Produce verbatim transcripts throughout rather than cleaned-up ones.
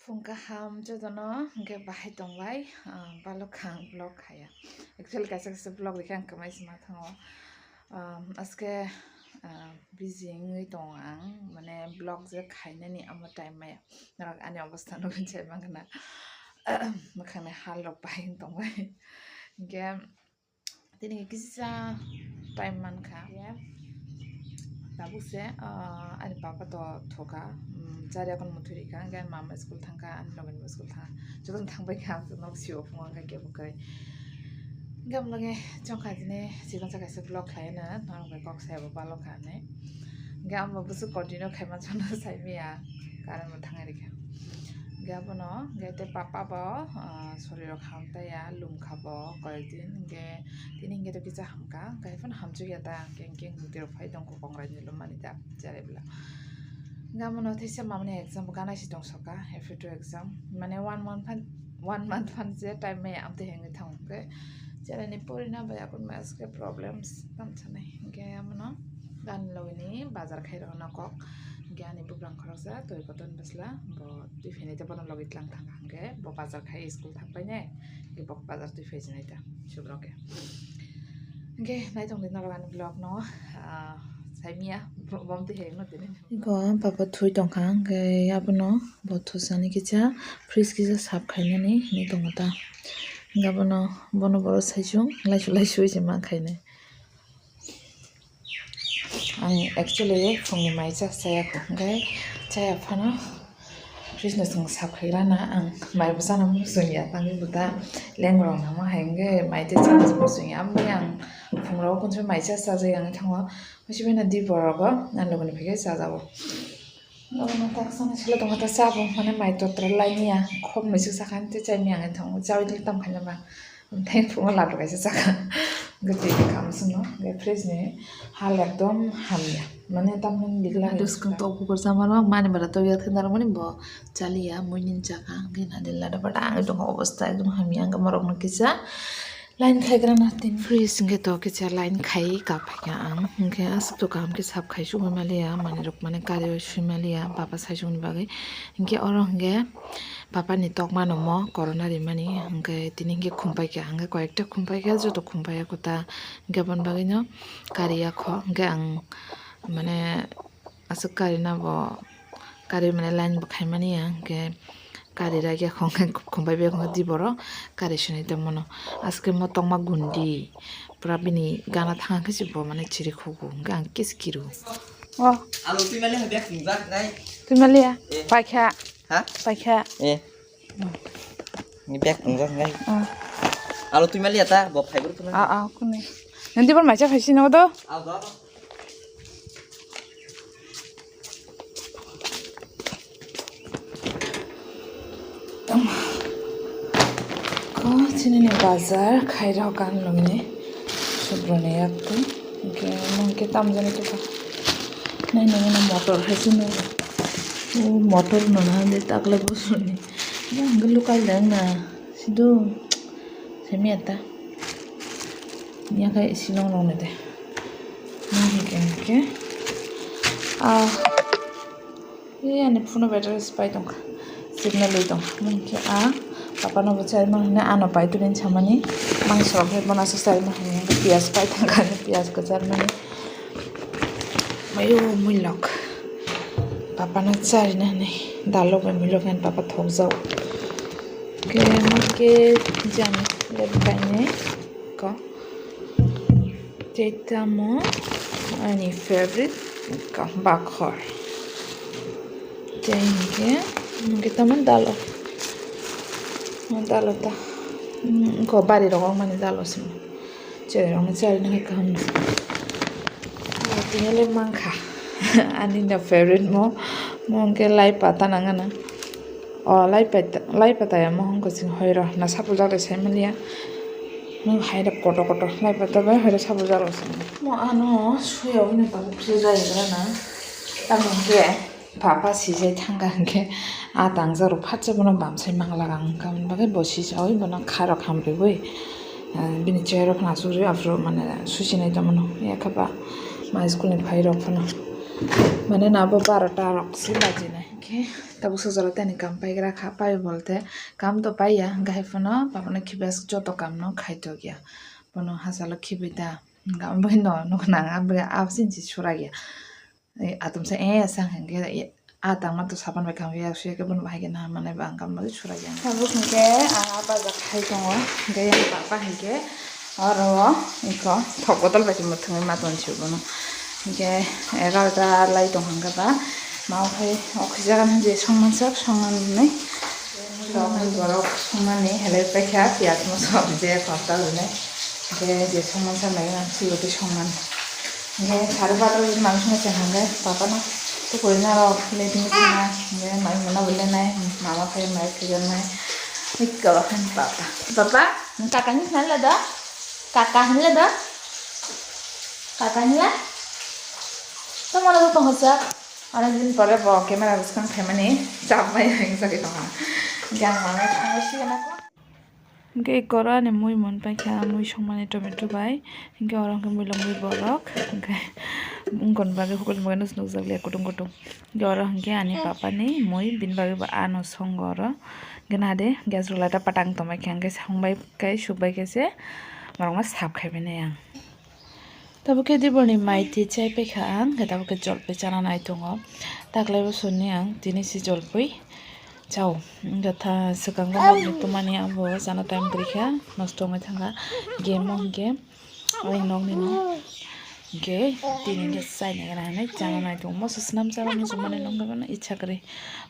Phung kaham jotono, hwnkhe bahai tongbai, ah, balok ang vlog khaya. Actually, kaisa kaisa vlog rikhe ang kwmai se ma thango. Um, aske, ah, busy wngwi tongo ang, mane vlog je khainani amo time maya. Norok ani obostha nugwi chai mankha na. Mwkhangni hal rok bahai wng tongbai. Hwnkhe, tini kisa time mankha. Tabuk se, ah, ani papa to thoka, um, chari akon muthuri kha, hwnkhe mama school thangkha, ani loge ni school thangkha, jotono thangbai kha, nok sio phungo hwnkhe kebo kwrwi. Hwnkhe amloge chongkha tini, chikon sa kaisa vlog khlaina, norok bai kok saya bo balo kha hinwi. Hwnkhe amo busu continue khaima chano saimaya, current bo thangwi rikha. Hwnkhe abono, hwnkhe tei papa bo, ah, sorirok hamtaiya, lumkha bo koyekdin, hwnkhe tini hwnkhe to kisa hamkha, hwnkhe phano hamchukya ta, hwnkhe hwnkhe hwnkhe rok phai tongkha kongrai ni lumani ta, cherai bwla. Hwnkhe abono teisa mamani exam bo gana si tongsoka, F A two exam, mane one month phan, one month phan je time maya amtwi hengwi thango, hwnkhe cherai ni porina bai akon maske problems tam sanai, hwnkhe abono gana logini bazar khai rokna kok, hwnkhe ani bubrang khoroksa twi koton bwsla bo twi phainai ta bono logwi tlang thang. Hwnkhe bo bazar khai school thang painai, hwnkhe bo bazar twi phai sinai ta subrok khe. Hwnkhe naitong di norok ani vlog no, ah, saimaya, bo-, bom twi hai no tini. Iko papa thui tongkha, hwnkhe abono bo thusani kisa fridge kisa sap khainani hinwi tongo ta. Hwnkhe abono, bono borok saichung laisu laisu se ma khainai. Ang actually phungni mai cha chaya kho, hwnkhe chaya phano fridge no chwng sap khai rana, ang mai bo chana muchung ya, tangwi bo ta lengrok nangma hai hwnkhe mai tei chana muchung ya, amoni ang phungrok kunso mai cha chajak ya wngwi thango, hwsibana di borok bo ang logoni phai khe chajago. Abono tak sana silo tongo ta chabo, mane mai totra laini ya, khok muisu sakha tei chai miyang thango, chawi tong khaina ba. Tei phungo lab kaisa chakha. Gati kam suno, ge fridge ni hal ekdom hamya. Mane tamni digla. Ado skang tok bukur sama no mani bara to ya thenda mani bo chaliya muinin chakha. Ge na dilla da bada ang tong obostha ekdom hamya ang morok no kisa line khai gra na tin. Fridge ge to kisa line khai ka phai ang. Ge asuk to kam ke sap khai su maliya mani rok mane kari sui maliya baba sai sung ni bagwi. Ge oro ge Papa ni tokma no mo corona rimani, hwnkhe tini hwnkhe khumpai kha, hwnkhe koyekta khumpai kha, joto khumpai ya kota, hwnkhe aboni bagwi no kari ya kho, hwnkhe ang mane aswk kari na bo kari mane line bo khaimani ya, hwnkhe kari rak ya kho, hwnkhe khumpai bai kho di borok kari swnwi tongmano, aswk mo tokma gundi pura bini gana thang khe se bo mane chiri khugo, hwnkhe ang kis kiru. O. Alo twi mali ha bek twi bak nai. Twi mali ya? Eh. Paikha. Ha? Paikha. Eh. Ni bag tongjak nai. Ah. Alo twi mali ata bo phai bro tuna. Ah, ah, kuni. Nanti bor macha phaisi no do. Ah, do. Ko chini ni bazar khai rok kan lungni. Subroni yaktu. Ke mungke tam jani tuka. Nai nai na motor hai sunu. O motor no na de takle bosoni. Yang gelu kai lang na. Sido. Semi ata. Yang kai silong long de. Nai ke ke. Ah. Ee, ani phone o battery se pai tongkha, signal wi tongkha. Mungkhe a papa no bo charwi mani hwnwi ano pai tubin samani. Mangso rok khe bono se charwi mani hwnwi piyaj pai tongkha, piyaj kwcharmani. Mayo muilok papa no charina hwnwi dalok bai muilok ani papa thokjak. Khe mungkhe jani le bainai ko. Tei tamo ani favorite ka-, bakhor. Tei hinkhe, hinkhe tamo dalo. Dalo ta. Mm, ko bari rogo mani dalo simo. Cherong cherong kaham. Tini le mankha. Ani no favorite mo. Mo hinkhe lai pata nangana. O lai pata, lai pata ya mohon kwchwng hoi rw na sapujak de sai manya. Nwng hai rw kotor kotor lai pata bai hoi rw sapujak rw se. Mo ano suya wngwi tabuk se jai gra na. Tamo hwnkhe papa sijai thangkha hwnkhe a tangjak rw phatsa bono bamsai mangla ang wngkha hwnba khe bo sijaui bono kha rw khamriui, ah, bini chair rok phano achukgwi aphuru mane susinai tongmano yakha ba ma school ni phai rok phano. Mane nabo barota rok se bajinai. Hingke tabuk sojalo tani kam paigra kha, pai bolte kam to paiya, hingke hai phano babono khibi aswk joto kamno khaitokya. Bono hachalo khibi ta, hingke abo no nuknang, abo absini se surakya. Atomsa e sang hingke a tangma to sapan bai khamya, suya khe bono bahai khe nahar manai ba ang kam bagwi surakya. Tabuk hingke ang a bajak hai tongo, hingke yang papa hingke oro o iko thok bodol bai se mwthangwi ma tongsi bono. Hingke egarota lai tong hangkhe ba, ma o hai okhijagani je songmansak songmanwi. Rok borok songmani helai paikha, piyaj moso je pasta rwnai. Hingke je songmansak nai ang siyotwi songmani. Hingke sari bator mansong se hingke papa no tukuri narok le tini sina hingke mai mano bo lenai mama phai mai khijanai. Ikko papa, papa, kaka ni khna le do, kaka hin le do, kaka hin le. Tomoro do tongsa. Aro din pore bo camera bwskang phaimani chapmai ang jagwi tongkha. Hingke ang mama thangwi sigana kho. Hingke ikko oro ani mui mon paikha, mui songmani tomato bai. Hingke oro hingke mui longwi borok. Hingke wngkon bagwi hukul bagwi nukjak liya kutung kutung. Hingke oro hingke ani papa ni mui, bini bagwi bo ano songo oro. Hingke nade gas rok light patang tongbaikha, hingke songbai khe sukbai khe se borokno sap khaimani ang. Tabuk khe diborni mai twi chai paikha ang, khe tabuk khe jolpoi chana nai tongo. Taklai bosor ni ang tini se jolpoi chao. Wngkha tha swkango nokni twmani ang bo chana time kwrwi kha, nosto wngwi thangkha. Game o hwnkhe ang nokni no hwnkhe tini hwnkhe chaina gana hinwi chana nai tongo. Moso swnam chana muchungmani nokni no icha kwrwi.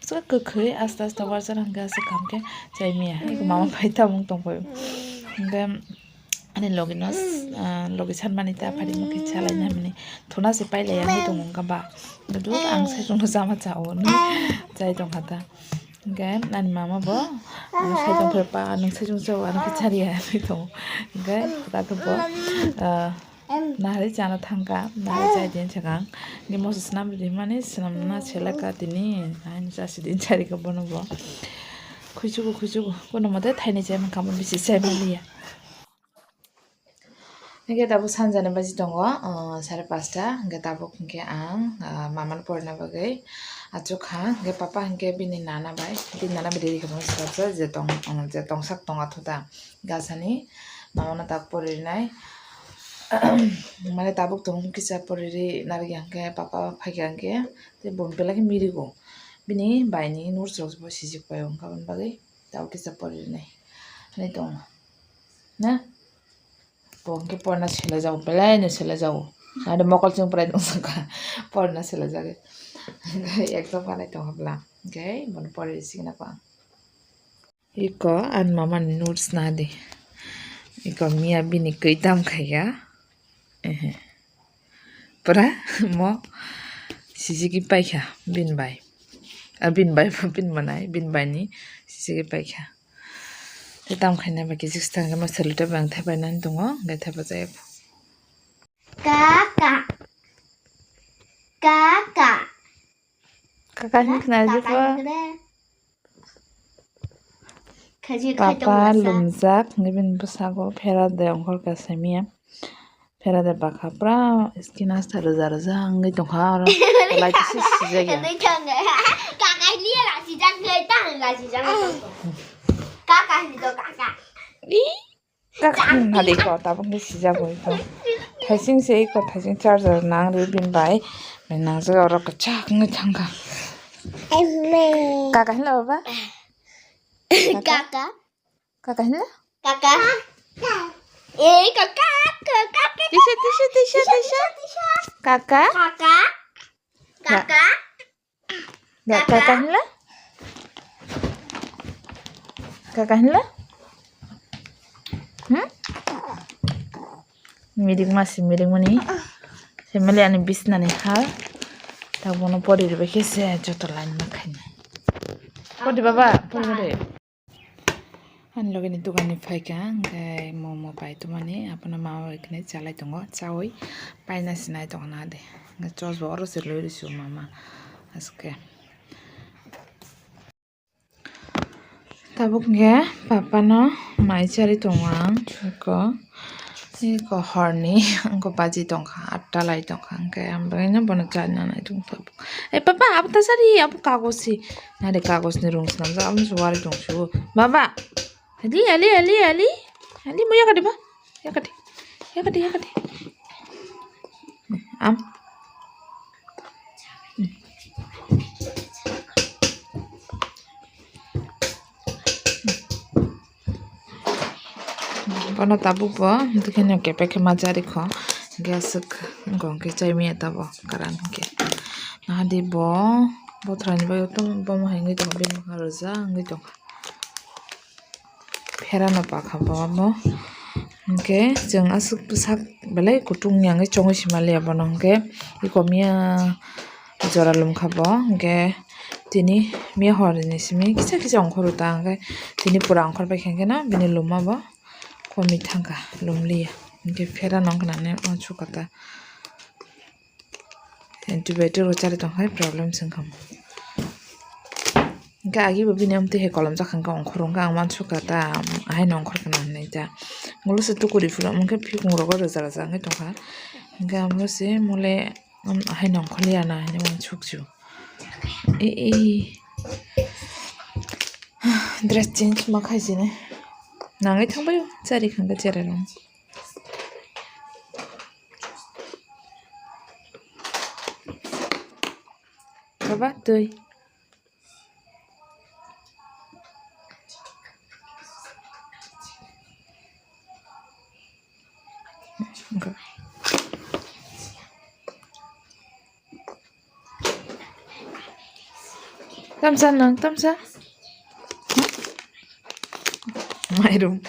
Bwswk kwkhwi aste aste warjak hwnkhe aswk kaham khe chai maya. Mama bai tamung tongphai o. Hwnkhe ani logi no, ah, logi sanmani ta phari mokhe salai nai mani thuna se pailai ya hai tongo wngkha ba. Duk ang saichung no chama cha o hinwi chai tongkha ta. Hwnkhe ani mama bo, ah, saichung phai pa nwng saichung cha o ano khe chariya hinwi tongo. Hwnkhe ta khe bo, ah, nahari chana thangkha, nahari chai din sakang. Hwnkhe moso swnam di mani swnam na selaka tini, nahari chasi din charika bono bo. Khuichugo, khuichugo, kono mote thaini chai mankha, bisi chai manliya. Hingke tabuk sanjani baji tongo, ah, sare pasta, hingke tabuk hingke ang, ah, mamano porina bagwi achukha, hingke papa hingke bini nana bai, bini nana bai riri khe mani swkakjak je tong, je tongsak tong athuta gasani mamano tak poririnai, mane tabuk tongo kisa poriri narikya hingke papa phaikha hingke tei bo belai khe mirigo, bini baini notes rok bo sijik pai wngkha aboni bagwi tabuk kisa poririnai hinwi tongo. Na? Bo hwnkhe porna selaijao, belaino selaijao. Aro mokol chwng prai tong sakha, porna selaijagwi. Exam kanai tongkha bwla. Hwnkhe bono pori rwsigwna kho ang. Iko ani mamani notes nadi. Iko miya bini kwi tam khaiya. Ehe. Pura mo sijigwi paikha bini bai. Ah, bini bai, bini manai, bini baini sijigwi paikha. Tei tamo khaina ba kichik swkang khe ma sellotape ang thepai nani tongo, hwnkhe thepa jaya. Kaka. Kaka. Kaka hin khna jikho. Papa lumjak, hwnkhe bini bwsago phera de ongkhor kaisa miya. Phera de bakha pura skin asta rwja rwja wngwi tongkha oro. Light se sijak ya. Kaka hiliya la sijak ngai ta la sijak. Kaka hili do kaka. I kaka hin hadi ko tabuk ni sijak oi ko. Thaising se ko thaising charger nang ri bin bai. Nang se oro kwchak wngwi thangkha. Kaka hinla baba? Kaka. Kaka hinla? Kaka. Eh, kaka, kaka, kaka. Tisa, tisa, tisa, tisa. Kaka. Kaka. Kaka. Kaka hinla? Kaka hinla? Hmm? Mirik masi mirik mani. Family ani bisnani ha. Tabono pori rwbaikhe se joto line ma khainai. Pori baba, pori baba. Ani logeni doganni phaikha, hwnkhe momo pai tongmani, abono mama bai khwnwi chalai tongo, chaui paina sinai tongna de. Hwnkhe chosbo oro se loi rwsio mama, aske. Tabuk hwnkhe papano mai charwi tongo ang, eko, eko horni, wngkha baji tongkha, atta. Chalai tongkha, hwnkhe ang bagwino bono charina nai tongkha. Ei papa, abo ta chari, abo kagos si. Nade kagos ni rung swnamjak, abo se wari tongsu. Baba, ali, ali, ali, ali. Ali mo yakadi ba? Yakadi. Yakadi, yakadi. Am. Bono tabuk bo, hwnkhe no kepek khe ma jari kho, hwnkhe aswk wngkha hwnkhe chai manya tabuk kwran hwnkhe. Nahadi bo, bothorani bagwi tong, bomo hai wngwi tongo, bini bwkha rwjak wngwi tongkha. Pherano pakha bo omo, hwnkhe chwng aswk bwsak belai kutung ya wngwi chongwi sima liya bono, hwnkhe iko miya jora lum kha bo, hwnkhe tini miya horni simi kisa kisa ongkhor ta, hwnkhe tini pura ongkhor pai kha, hwnkhe no bini luma bo. Komi thangkha, lumliya. Hwnkhe phera nong khnani uansukha ta. Antibiotic rw chari tongkha, problem se wngkha. Hwnkhe agi bo bini amtwi hai kolom jakha, hwnkhe ongkhor wngkha, ang uansukha ta, ahaino ongkhor khna hinwi ta. Ulo se tukuri phuru, hwnkhe phikung rogo rwja rwja wngwi tongkha. Hwnkhe amo se mole, um, ahaino ongkhorliya na hinwi uansukju. E, e. Dress change ma khai sini. Nangwi thangbai o, chari khangkha cherai rok. Baba, twi. Tamsa nang, tamsa. Mairum.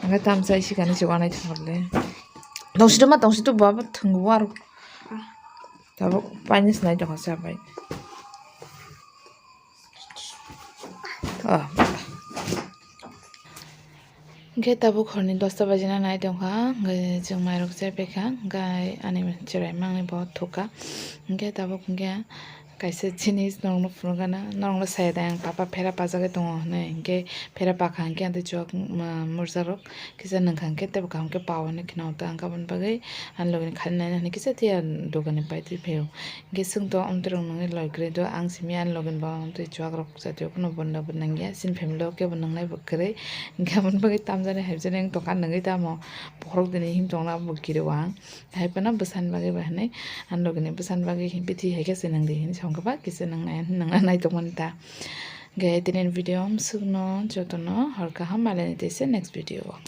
Angka tamsa isi kani se wanai thangorle. Tongsi tu ma, tongsi tu baba thangbo aro. Tabuk paini sinai tongkha sa bai. Ah. Hwnkhe tabuk horni dosta bajina nai tongkha, hwnkhe chwng mairok chai paikha, hwnkhe ani cherai mangni bo thukha. Hwnkhe tabuk hwnkhe kaisa jinis norokno phunukgana, norokno saya de ang papa phera pajagwi tongo hinwi, hwnkhe phera pakha hwnkhe ang tei chuak, um, mursa rok kisa nungkha hwnkhe teibo kaham khe pao hinwi khna o ta, hwnkhe aboni bagwi ani logi ni kharinai hinwi kisa tia dogan ni paitwi phaio. Hwnkhe chwng to amtwi rok nungwi loi kwrwi do, ang simi ani logi ni bo amtwi chuak rok. Jatio phano bo nangya, chini family o kebo nangnai bo kwrwi. Hwnkhe aboni bagwi tamjani haibjani wng tongkha, nangwi tamo bohrok dini him tongna bo giri o ang. Hai phano bwsani bagwi ba hinwi, ani logini bwsani bagwi bithi hai khe se nangdi hinwi sa hwnkhe ba kisa nangnai, nangna nai tongmani ta. Hwnkhe tini video amsukno jotono hor kaham, malaini teisa next video o.